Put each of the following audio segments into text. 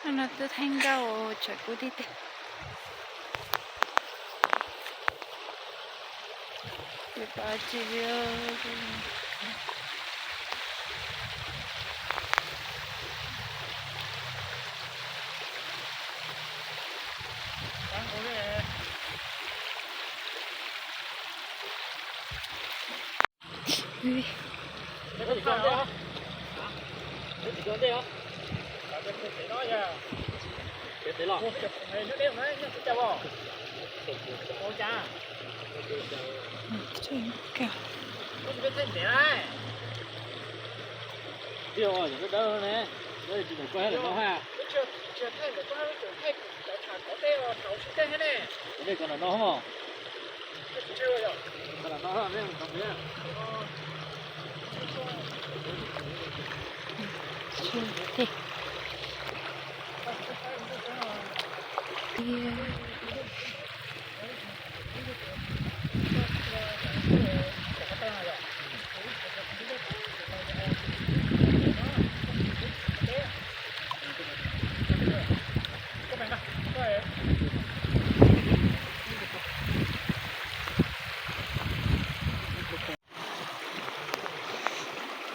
No twb thaij nkauj tsam kub tiag tiag. Pov tsis li.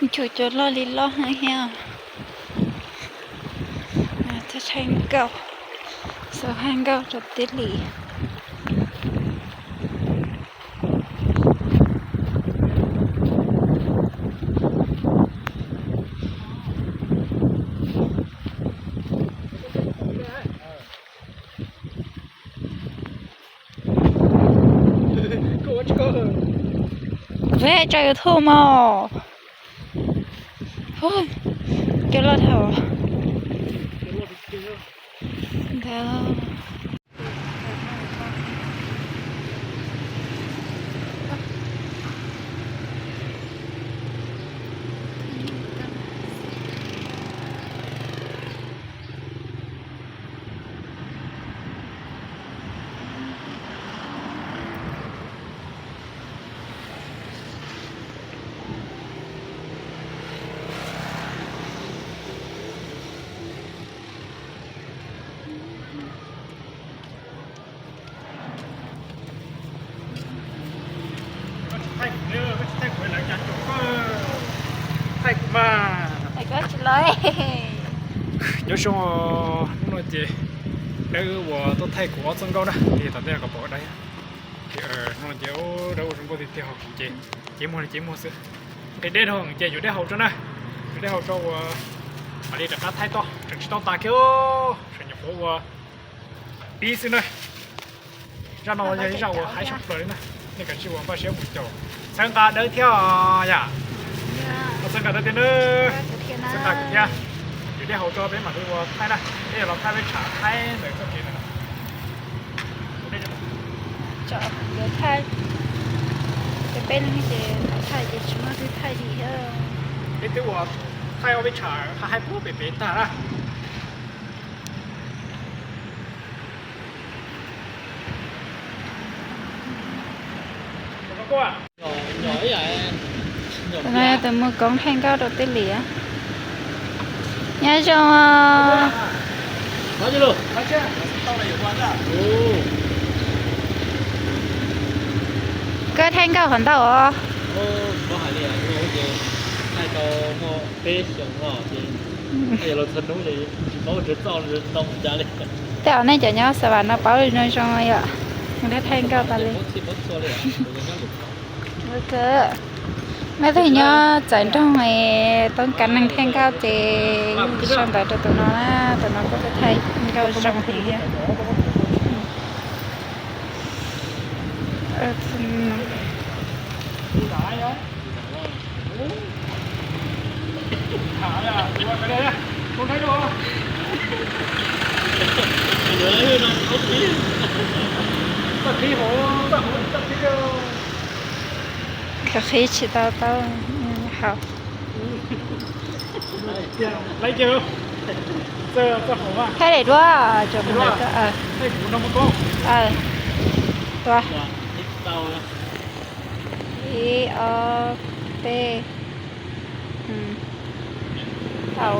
Ntsuag cua loj li loj heev thiab. Thaij nkauj, xav thaij nkauj rau tij li. Kuv tso YouTube mog. Cua loj dhau. Ntawd. Thaij kuv mas. Nyob zoo, hnub no ces dawb uas tuaj thaij kuv ob txoj nkauj na, li tom ntej kom pom dawb. Hnub no ces dawb ua zoo nkauj tiag tiag, ces ces muag li ces muag xwb. Nqis dej dhau ces yuav dej haus tso na, yuav dej haus tso uas mam li rov qab thaij toj, tseem tsis tau tas kiag, tseem nyuam qhuav ua pib xwb na. Zaj no yog ib zaj uas haib tshaj plaws li na, nej kav tsij ua npaj siab mus caum txhawb nqa dawb thiab yom. Txhawb nqa dawb thiab na, txhawb nqa kuv thiab. Yuav dej haus tso peb mam li ua thaij na, peb yuav los thaij peb tshav thaib ntawm txoj kev ntawd. Yuav thaij, ces peb ces thaum thaij ces tsis muaj twg thaij li thiab. Peb twb ua thaij ob peb tshav haib pem pem tag na. Tus no yog tus mus koob thaij nkauj rau tij li. Nyob zoo. Koj thaij nkauj qhov ntau os. Tej zaum nej cov nyob Xav Vam no paub zoo zoo yom, mus thaij nkauj tas li. Mej tug nyob txawv nroog es toob kas neeg thaij nkauj ces sau ntawv rau tus no na, tus no kuj thaij nkauj zoo heev thiab. Khav qhib tsis tau tau hauv. Thaij daim duab, tua. Ib, ob, peb. Tau.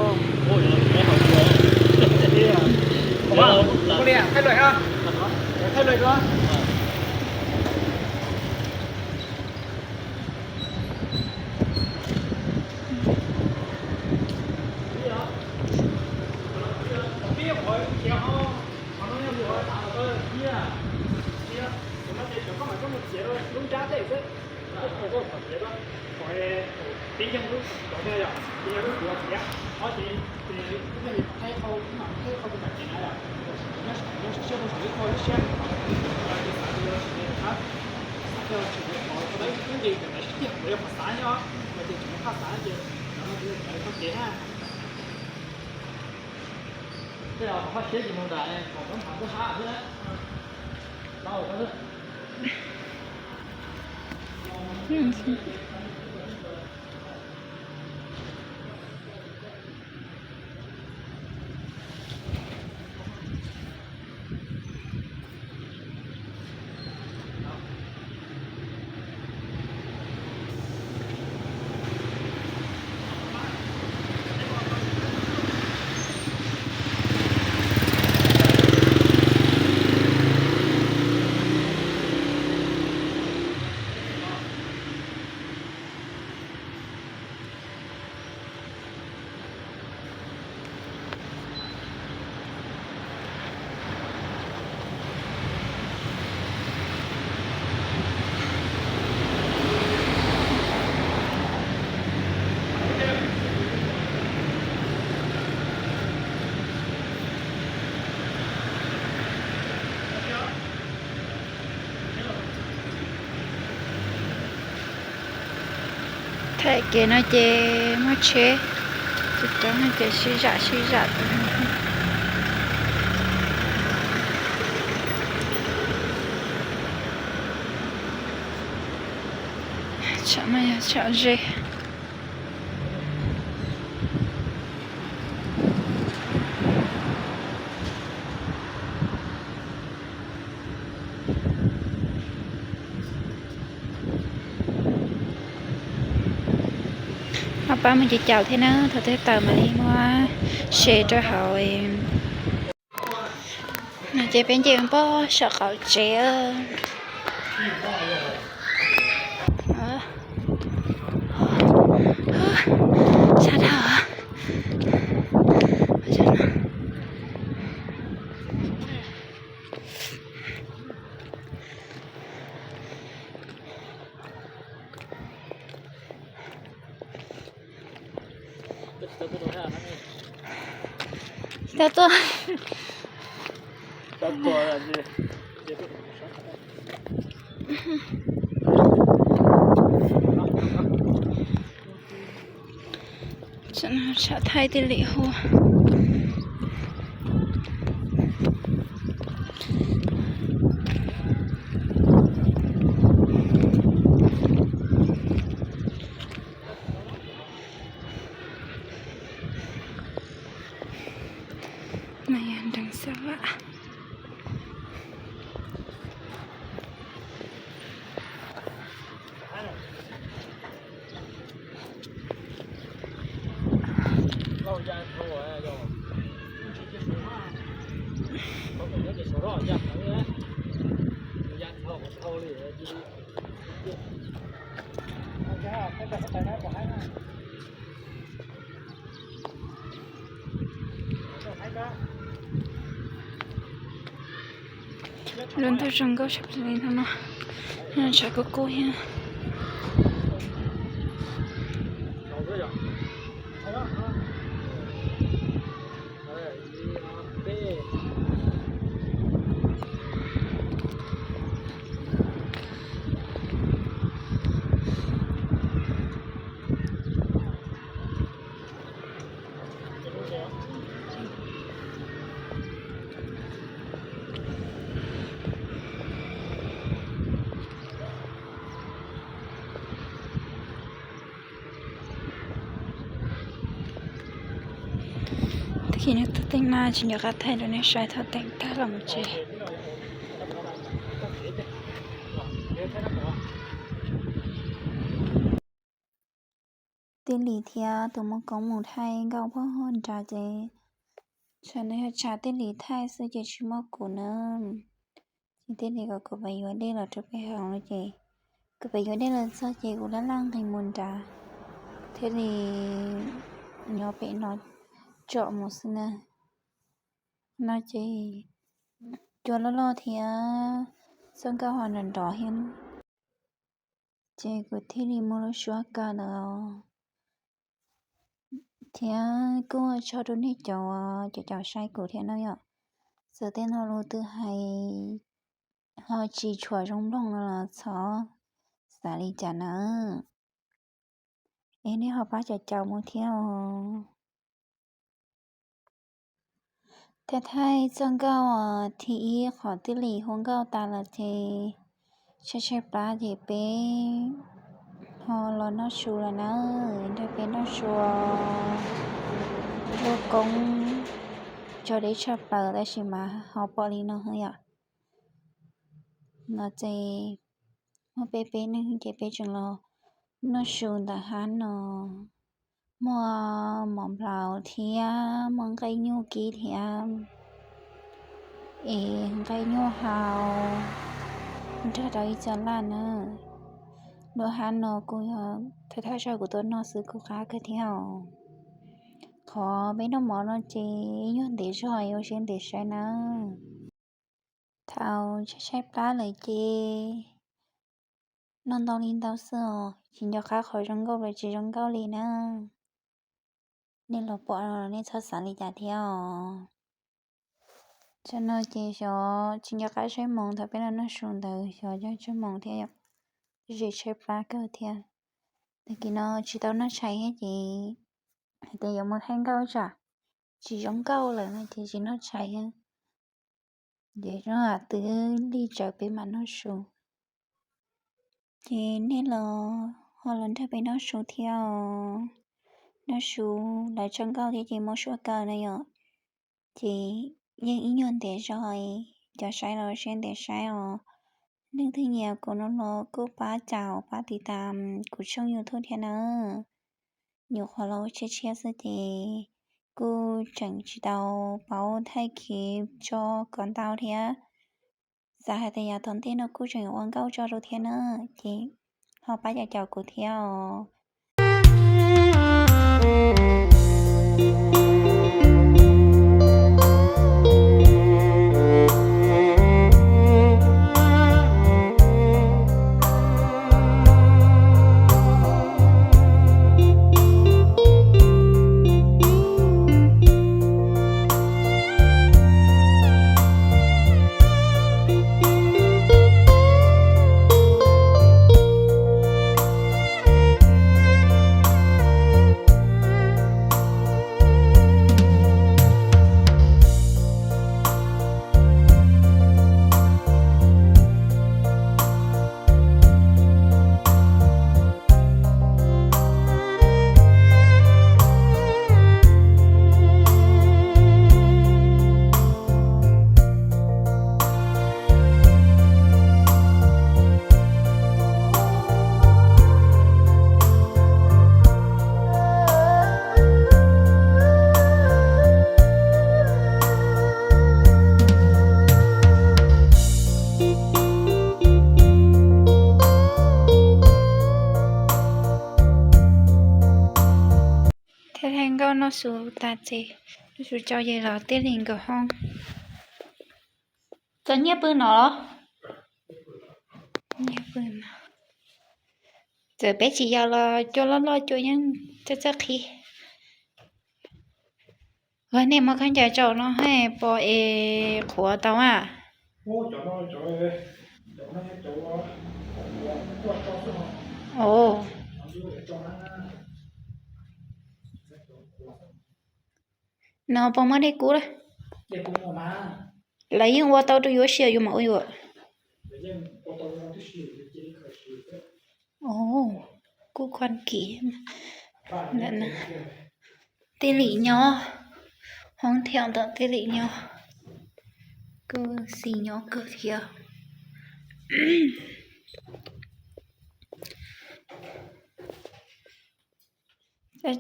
Thaum kev no ces muaj tsheb, tus roob no ces sib zam sib zam. Tsam no yog tsam ze. Ho pab mus cov caum thiab na, thaum twg tawm mam li muab se rau hauv. No ces peb nce pog saum qaum tsev. Sab dhau. Tsis tau tuaj. Tsam thaij tej lim hu. No yog nreeg xab vam. Lub ntuj zoo nkauj tshaj plaws li no no, tshav kub kub thiab. Tag kis no tuaj teem no tsis nco qab thaij rau nej saib thaum teem tag los mus tsev. Tij Lis thiab tus muaj koob mus thaij nkauj pog nrad ces Tsam no yog tsam Tij Lis thaij xwb ces tsis muaj kuv na. Ces Tij Lis kom kuv pab yuav dej los rau peb haus no ces kuv pab yuav dej los txog ces kuv laj laj nqis mus nrad, thiaj li nyob pem no tsom mus xwb na. No ces cua loj loj thiab txoj nkauj ho nrov nrov thiab, ces kuv thiaj li muaj lub suab kaw ntawd. Thiab kuj ua tsaug rau nej cov, cov, cov saib kuv thiab na yom. Txawm tej no lus twg hais ho tsis tshua zoo mloog no los txhob xav li cas na. Es nej ho pab caum caum mus thiab os. Thaij thaij txoj nkauj thib ib qhov Tij Lis hu nkauj tas lawm ces tshaib tshaib plab ces peb ho los noj su lawm na. Nrog peb noj su, ua koob tso deb tshaj plaws tab sis mas ho pom li no yom. No ces muaj peb peb neeg ces peb tseem los noj su ntawm hab no. Muaj mov nplaum thiab muaj nqaij nyuj kib thiab, es nqaij nyuaj hau nrog rau ib co laj na. Lub hab no kuj yog thawj thawj zaug kuv tuaj noj xwb kuj qab kawg thiab os. Qhov peb noj mov no ces nyuag ntev zog ua siab ntev saib na. Thaum tshaib tshaib plab lawm ces noj ntau li ntau xwb os, tsis nco qab qhov zoo nkauj los tsis zoo nkauj li na. Nej los pom no nej txhob xav li cas thiab os. Tsam no ces xyov tsis nco qab saib moos, thaum peb los noj su ntawd xyov yog tsawg moos thiab yom. Ze tshaib plab kawg thiab. Tag kis no tsis tau noj tshais thiab ces hais tias yuav mus thaij nkauj tsam tsis zoo nkauj lawm no ces tsis noj tshais thiab. Ces zoo twb lig tsawv peb mam noj su. Ces nej los ho los nrog peb noj su thiab os. Noj su lawv tso nkauj thiab ces muab suab kaw na yom. Ces yeej ib nyuag ntev zog, cov saib los siab ntev saib os. Leej twg nyiam kuv no los kuj pab caum pab tiv tam kuv tshooj YouTube thiab na. Nyuam qhuav los ua tshiab tshiab xwb ces kuj tseem tsis tau paub thaij khiv tso kom ntau thiab. Xav hais tias yav tom ntej no kuj tseem yuav ua nkauj tso rau thiab na, ces ho pab caum caum kuv thiab os. Thaij thaij nkauj noj su tas ces noj su tsau ces los tij li nkawm hoob. Txom nyem pw no los? Txawm peb tsis yog los cua loj loj cua yeej txawj txawj qhib. Nej muab khaub ncaws tso no hais pom es qhuav tau a. No puas muaj dej kub lawm? Lawv yeej ua tau rau yuav sia yuav mam ua yuav. Kuj khuam kim ntawm no. Tij Lis nyob, hoob thiab ntawm Tij Lis nyob, kuj xis nyob kawg thiab.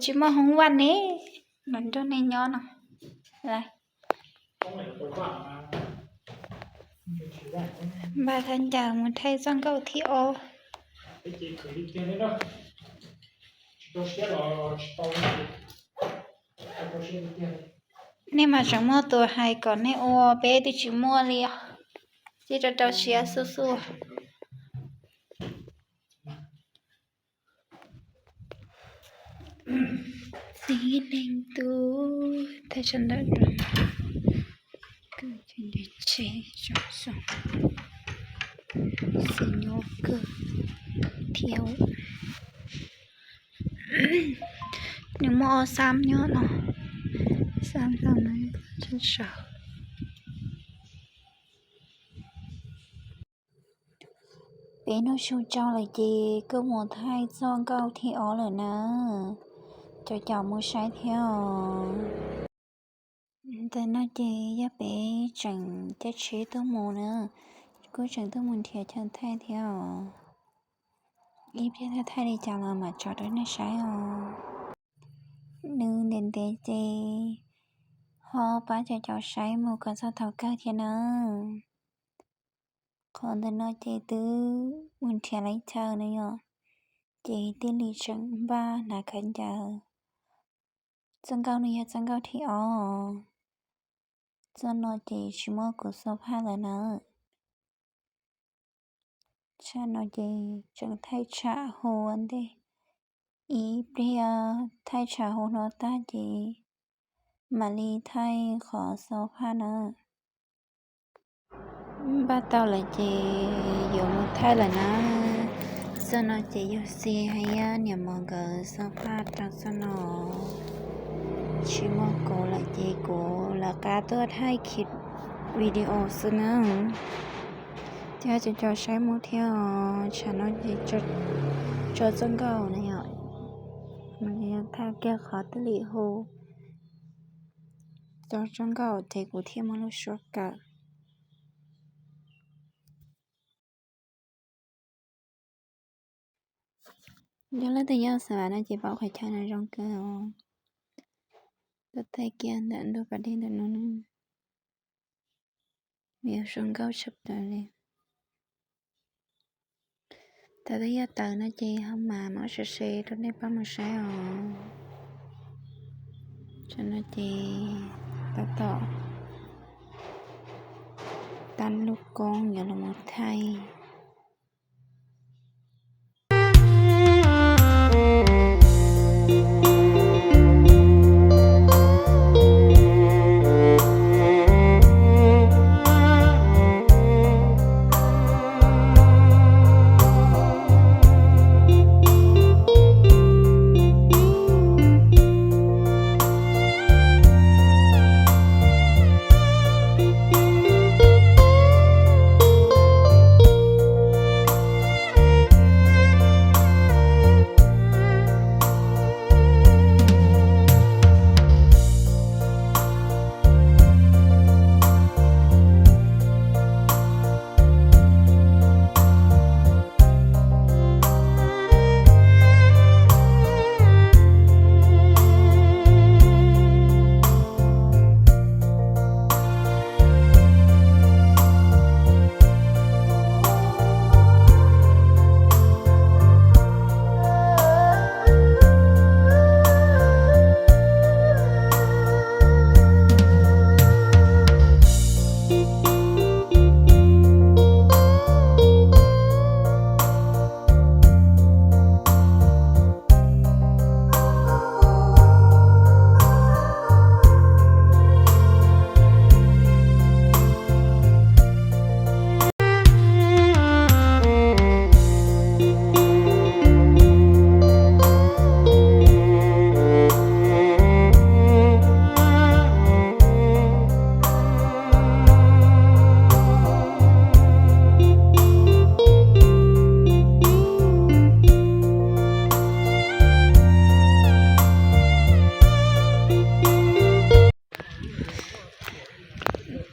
Tsis muaj hoob vaj ne, los nrog nej nyob no. Lawv Npaj thaj ncaws mus thaij txoj nkauj thib ob. Nej mas tseem muaj tus hais kom nej ua, peb twb tsis muaj li os. Cia rau rau siab xub xub. Txiv neej tub thaij tsam ntawm rau, kawg tseem nce tsheb tsom zoo, xis nyob kawg thiab. Nws muaj ob xab nyob no, xab nyob no tsheb sawv. Peb hnub xyoo tsau lawm ces kuj mus thaij txoj nkauj thib ob lawm na. Cov caum mus saib thiab os. Ntawm no ces yog peb tseem caij tsheb tuaj mus na, kuj tseem tuaj mus nrhiav chaw thaij thiab os. Ib pliag thaij thaij li cas los mam tso rau nej saib os. Nws ntev ntev ces ho pab cov caum saib mus kom txog thaum kawg thiab na. Qhov ntawm no ces twb mus nrhiav lawv chaw na yom, ces thiaj li tseem npaj hnav khaub ncaws. Txoj nkauj no yog txoj nkauj thib ob. Txoj no ces tsis muaj kuv xo phaj lawm na. Tsham no ces tseem thaij tsham hu ua ntej, ib pliag thaij tsham hu no tag ces mam li thaij qhov xo phaj na. Npaj tau lawm ces yuav mus thaij lawm na. Txoj no ces yog Xi hais yog niam mos nkawd xo phaj rau txoj no. Tsis muaj kuv lawm ces kuv lawv qab tuaj thaij video xwb na. Thiab cov caum saib mus thiab os, tsam no ces tso txoj nkauj na yom. No ces yog thaij kiag qhov twb lim hu tso txoj nkauj ces kuv thiaj muab lub suab kawm. Yog leej twg nyob Xeev Las no ces pom qhov chaw no zoo kawg os. Tuaj thaij kiag ntawm ntug pas dej ntawm no na. View zoo nkauj tshaj plaws li. Thaum twg yog tawm no ces ho mam muab sawv se rau nej pab mus saib os. Tam no ces tab tom tab lub koob yuav los mus thaij.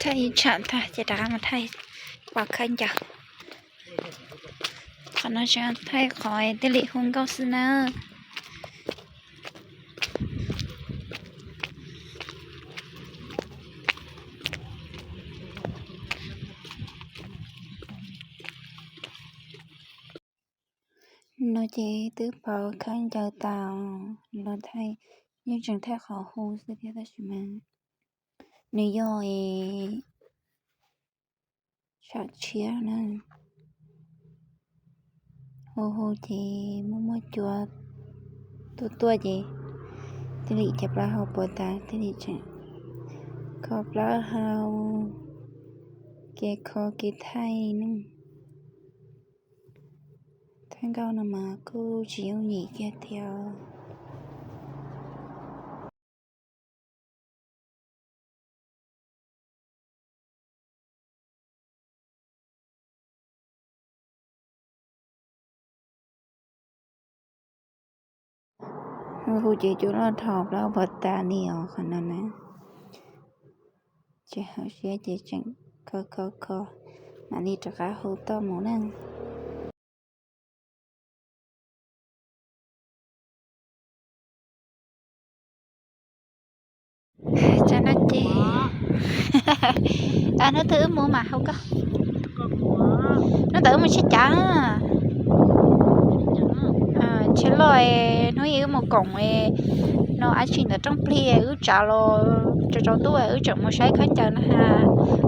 Thaij ib tsham tag ces rov qab mus thaij pom khaub ncaws. Qhov no tsuas thaij qhov twb lim hu nkauj xwb nawb. No ces twb pauv khaub ncaws tas los thaij, yeej tseem thaij qhov hu xwb thiab tab sis mas nws yog tsam tshiab na. Hu hu ces muaj muaj cua tuaj tuaj ces thiaj li cev plaub hau puas tas thiaj li tseem kho plaub hau, kev kho kev thaij ne. Thaij nkauj no mas kuj tsis yooj yim kiag thiab. Hu ces cua loj dhau plaub puas tas li os qhov no na. Tsis hauv siab ces tseem kho kho kho, mam li rov qab hu toj mus na. Tsam no ces hnub twg wb mus mam hu koj. Hnub ntawd wb mus tsheb cav, tsheb loj, hnub ib wb mus koom no dab tsi ntawm rooj plig wb tsav los tsaus tsaus ntuj wb tseem mus saib khaub ncaws na ha.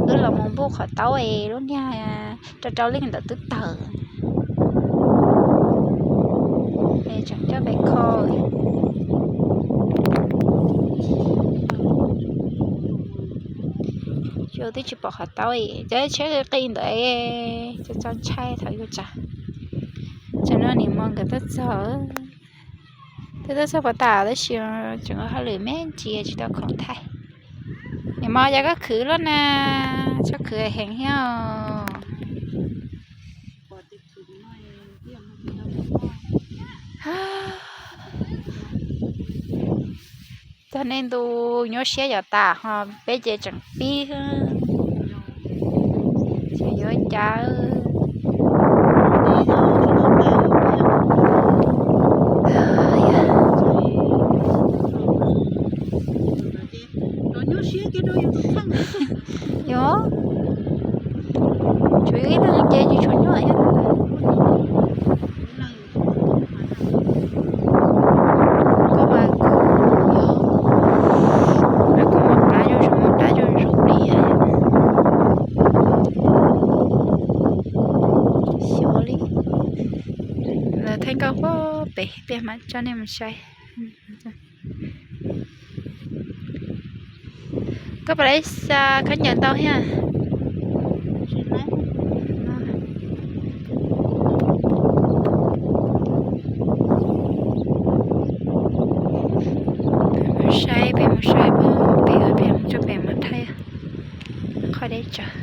Wb los mus npuj qhov taub es lub niag rau rau leej ntawd twb tawm. Es tseem coj pem kho. Yus twb tsis pom qhov taub es cov tsheb qi ntawd, txo ntshai thaum yus tsav. Tsam no niam mos nkawd tuaj txog, twb tuaj txog puas tas tab sis tseem ua hauj lwm me ntsis tsis tau khoom thaij. Niam mos, yog koj khwv loj na, txhob khwv heev thiab os. Txog nej ntu nyuaj siab yom tas ho peb ces tseem pib, tseem yuav cas. Yog, tshuav ib leeg ces tsis tshua nyuaj thiab. Koj mas, kuv mas plab zoo zoo, plab zoo zoo li. Xyov li. Lawv thaij nkauj pem peb mam tso nej mus saib. Koj puas laib xa khaub ncaws ntau thiab? Mus saib pem, mus saib pem, pem mus tso pem mus thaij qhov deb tsawv.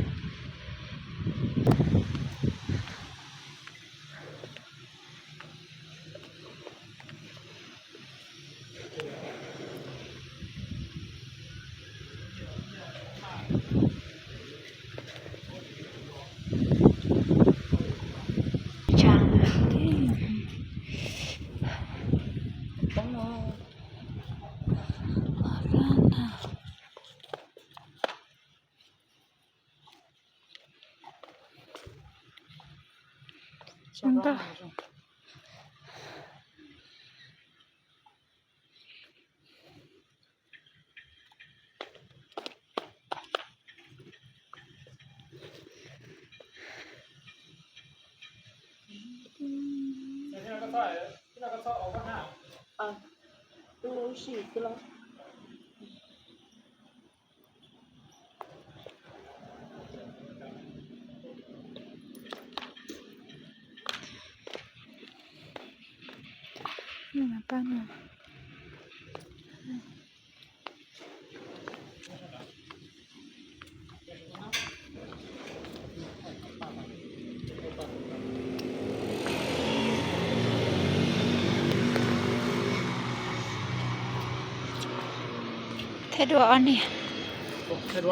Thaij dua ob niag.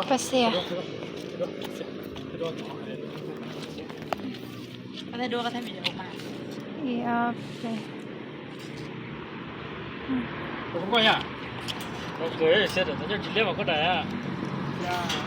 Pas xias. Ib ob peb.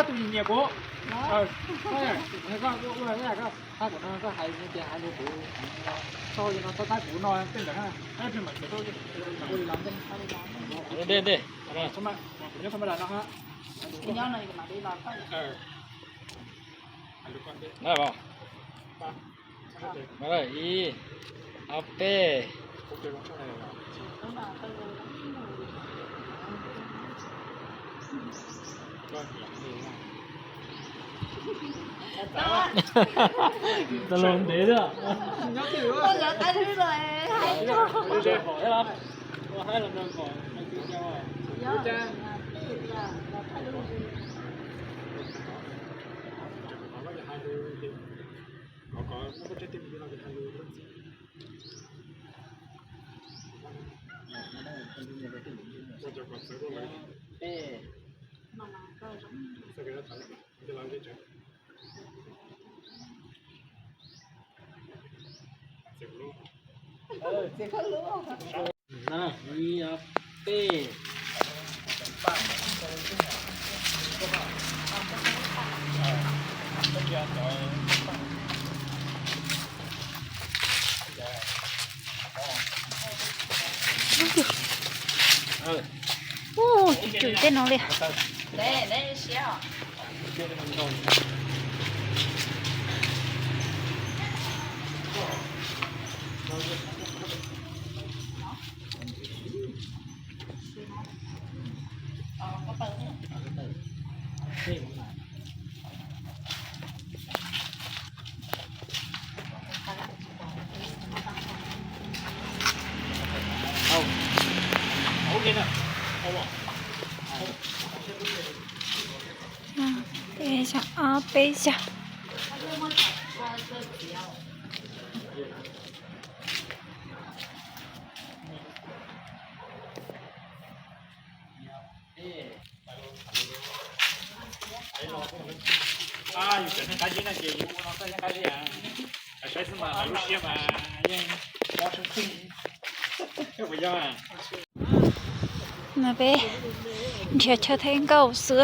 koj tus nyiam kuv. Koj ua koj hais no koj hais tias hais lus kuv, tau no tau tab kuv no tej ntawd na, pheej mam ua li los ntej. Ntej ntej. Nyob thaj ma das no ha. Ib, ob, peb. Tau los ntev thiab. Ib, ob, peb. Ub, tsis tswm tej no li. Peb xya, ob, peb xya. No peb nrhiav chaw theej nkauj xwb.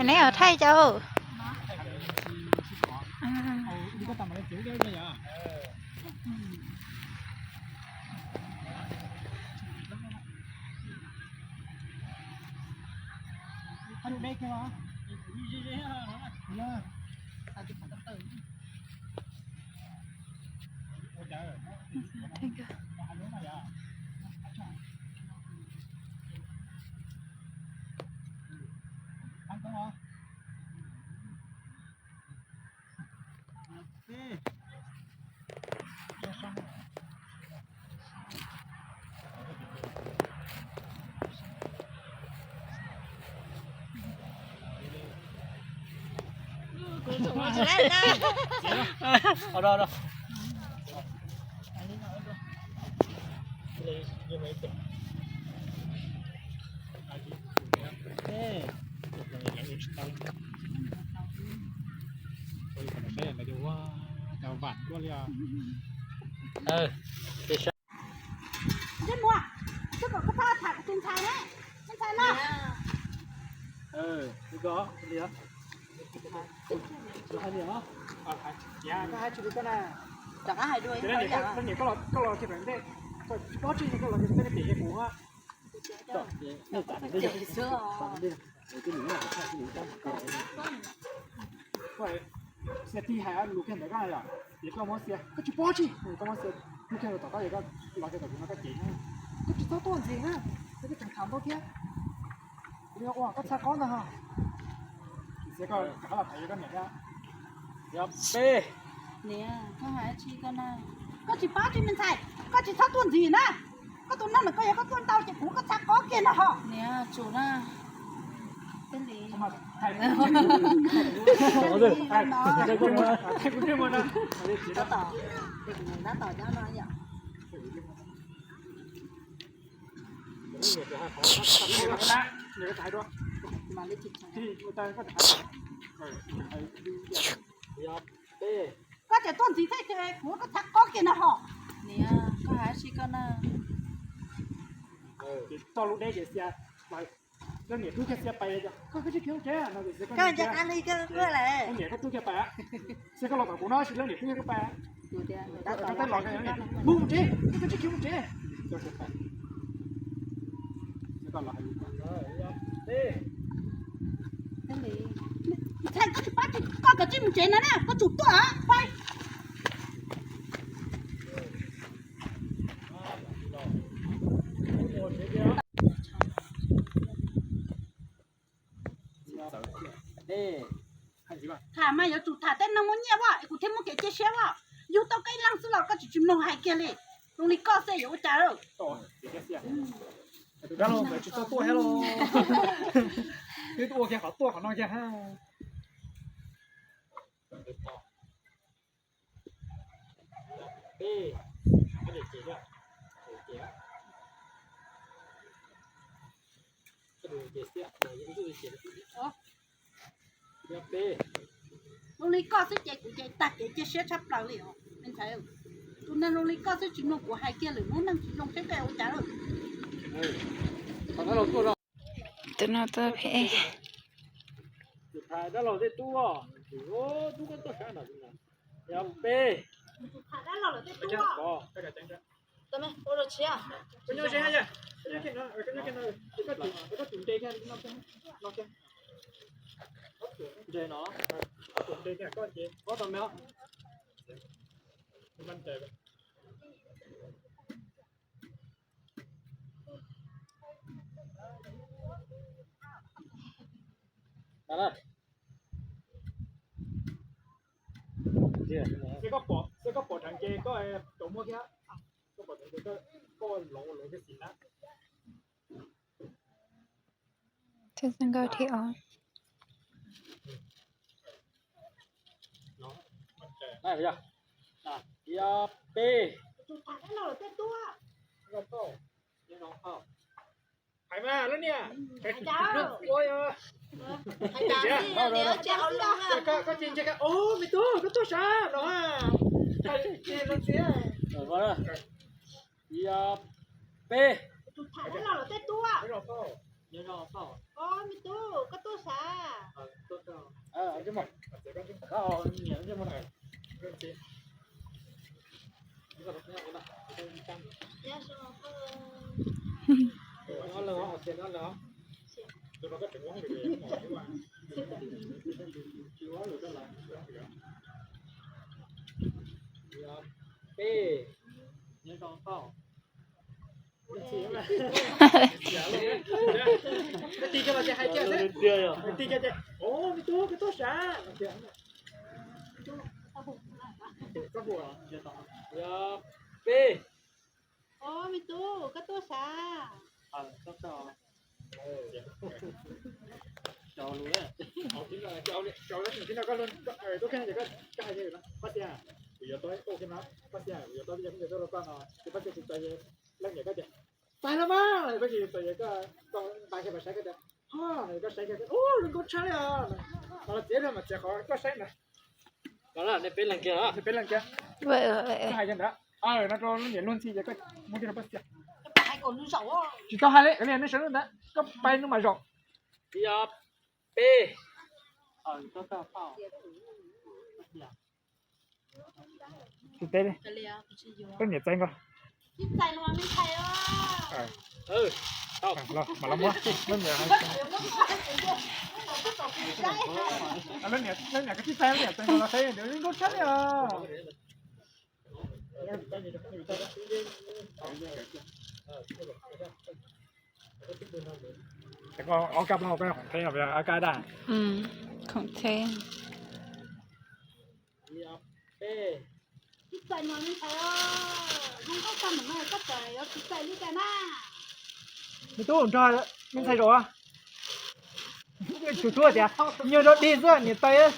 Neb thaij cov. Ntsej muag, koj kom koj pab tham tus ntxhais ne, tus ntxhais no. Koj li os. Koj hais li os. Koj hais tsis li koj na. Rov qab hais dua ib zaug. Koj los kiag pem ntej, koj tsis paub tsis koj los kiag pem ntej pem kuv. Xav tij hais lus kiag ntawd koj yom, ces koj muab xia, koj tsis paub tsis, koj muab xia, koj kiag los tom koj, koj los kiag tom kuv no koj cev, koj tsis txhob tuaj ntxiv na, koj tseem tham npaum thiab. Ua koj txhaj qob ntag ho. Xia koj rov qab los tham koj niam thiab. Yog peb. Niam, koj hais tsis koj na. Koj tsis paub tsis me ntxhais, koj tsis txhob tuaj ntxiv na. Koj tus neeg no koj yog koj tuaj ntau ces kuv koj txhaj qob kiag no ho. Niam, tsum na. Peb li. Tab tom, tab tom cov no yom. Koj tseem tuaj ntxiv thiab ces kuv koj txhaj qob kiag no ho. Niam, koj hais tsis koj na. Txoj lub deb ces xia, leej niam tub kiag xia pais, koj tsis khiav mus tsev no, koj nco qab li koj ua lawm. Leej niam koj tub kiag pais, xia koj los tom kuv no sis leej niam tub kiag koj pais. Koj teb los, mus tsev, koj tsis khiav mus tsev. Ntxhais, koj tsis pab tsis koj kom tsis mus tsev no na, koj tsum tuaj pais. Tham mas yuav tsum tham tej neeg muaj nyiaj as, es kuv thiaj muaj kev cia siab as. Yug tau koj ib leeg xwb los koj tsis tsis mloog hais kiag li. Zoo li koj xwb yuav ua cas? Tus dab laug ntawd tsis txhob tuaj thiab los. Twb ua kiag qhov tuaj qhov no kiag. Zoo li koj xwb ces kuv ces tag kev cia siab tshaj plaws li os. Tus neeg zoo li koj xwb tsis mloog kuv hais kiag lwm hnub neeg tsis zoo saib koj ua cas lawm. Tus no tuaj phem. Tus tham dab laug tej tub, tub koj tuaj sab no, yog peb. Ntse no, ntse no, koj tau me. Xwb koj pom, xwb koj pom dheev ces koj rau muab thiab. Koj pom dheev ces koj, koj lov lov thiab xis na. Thiab nkauj thiab os. Yog peb. Hais mas lub niag. Koj tsis ntse, o me tub, koj tuaj sav no. Hais tsis lub txiv. Yog peb. Peb. Koj tig kiag los ces hais kiag xwb. Tig kiag ces, o me tub, koj tuaj sav. Yog peb. O me tub, koj tuaj sav. Pab Xia, kuv yuav tau ib tug no, Pab Xia, kuv yuav tau ib tug no rau koj no, ces Pab Xia tsis txais leej niam koj ces, txais los mas, Pab Xia txais koj, koj nqa kiag pais saib koj tias, o, koj saib kiag, u, zoo nkauj tshaj li os. Mas los txiav los mas txiav qhov koj saib ntawd. Nej peb leeg kiag, nej peb leeg kiag. Koj hais kiag ntawd, no rau leej niam luag ntxhi ces koj muab kiag rau Pab Xia. Tsis tau hais li, nej sawv ntawd, koj pais hnub mas zaum. Yog peb. Tus teb li. Koj niam txais nkaus. Los, mam los muab. Leej niam, leej niam koj tsis txais, leej niam txais nkaus los teb, nkauj tshaj li os. Ob kab plaub hau koj khoom theb, ab kab daj. Khoom theb. Me tub nrog me ntxhais zaum. Tus tub tias nyuag rau dig xwb niam tais.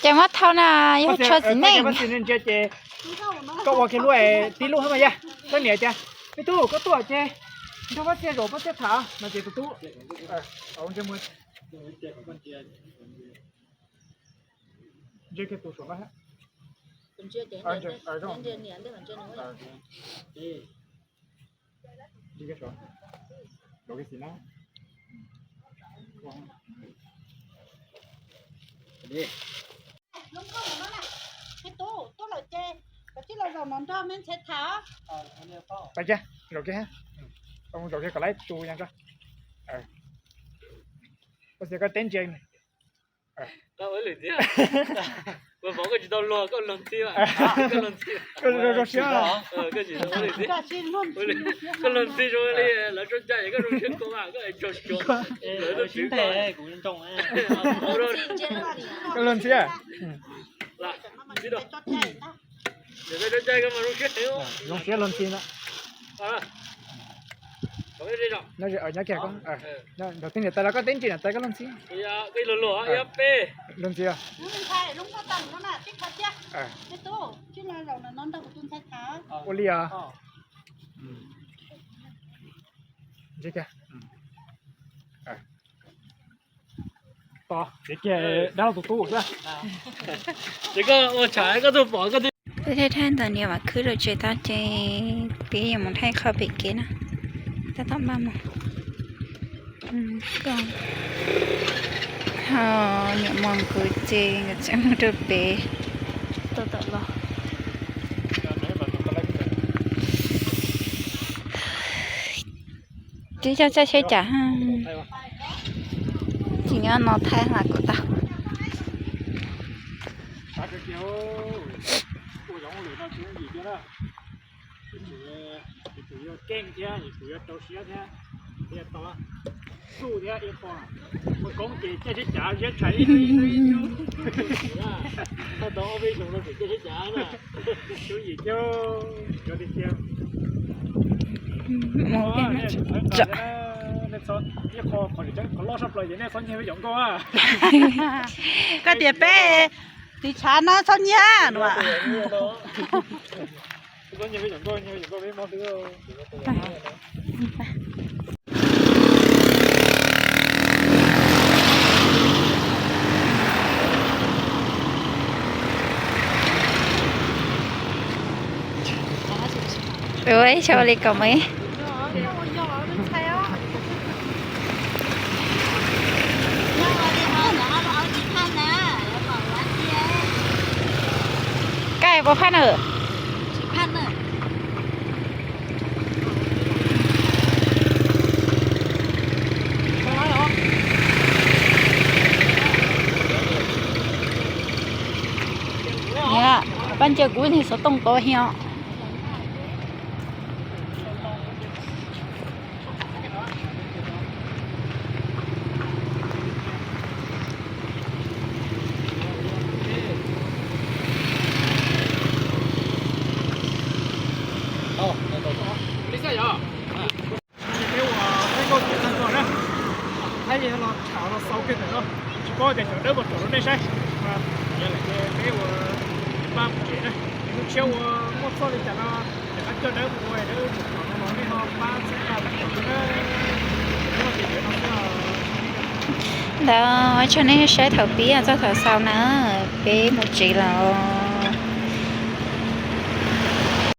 Ces muab thau na, yog tshuav txiv neej. Ces koj ua kiag lub tib lub hab mas yog. Leej niam tias me tub koj tuaj ces nrog pab txiaj zaum pab txiaj tham no ces tus tub Pais kiag, zaum kiag, zaum kiag kom lawv tus yog. Ua xyov koj teb ntsia. Koj ua lwm tiag. Ua vauv koj tsis tau luag, koj luag ntxhi. Koj zoo siab. Koj luag ntxhi zoo li lawv tso cai, koj zoo siab koj, koj tso suav. Lawv tuaj txwv koj. Koj luag ntxhi. Zoo siab luag ntxhi na. Nyob kiag koj, nrog tij niam tais los koj teb ntsia niam tais koj luag ntxhi. Luag ntxhi os. Ua li os. Ntsia kiag. Tos, ces kiag dab laug tus tub xwb. Ces koj ua tsham koj tuaj pom koj. Peb thaij thaij ntawm niam Vam Khwb lawv tsev tag ces peb yuav mus thaij qhov pem kev na. Tab tom npaj mus. Ho niam Mos nkawd ces nkawd tseem mus rau pem. Tau tom los. Twb coj txoj tsheb cas, tsis nyob no thaij hla kuv tau. Kuv yuav keej thiab kuv yuav rau siab thiab thiaj tau su thiab ib qho. Ua koob ces caij tsheb cav ziab tshais ib hnub ib hnub. Tau ob peb xyoos no tseem caij tsheb cav na. Xyov yim thiab, cov tiag tiag. Ib qho qhov tseem ceeb qhov loj sab plaws ces nej txhob nyiag peb cov nkauj. Koj tias peb tiv tshav no txhob nyiag no. Ua ib xyoo li kom mus. Koj puas phaj na? Niam, pab ntsia kuv niag xov tooj tod hios. Peb ua thaij nkauj thaij nkauj na, thaij los tham los xaus kiag ntawm no, tsis paub tias cov dawb puas tsom rau nej saib. Yog lawm ces peb ua pab mus tsev na, hnub tshiab ua muaj txoj li cas no rov qab coj dawb mus ua dawb tsom no los nej ho pab txhawb nqa peb tsom na. Ntawd ua tsaug nej saib thaum pib txog thaum xaus na, peb mus tsev lawm.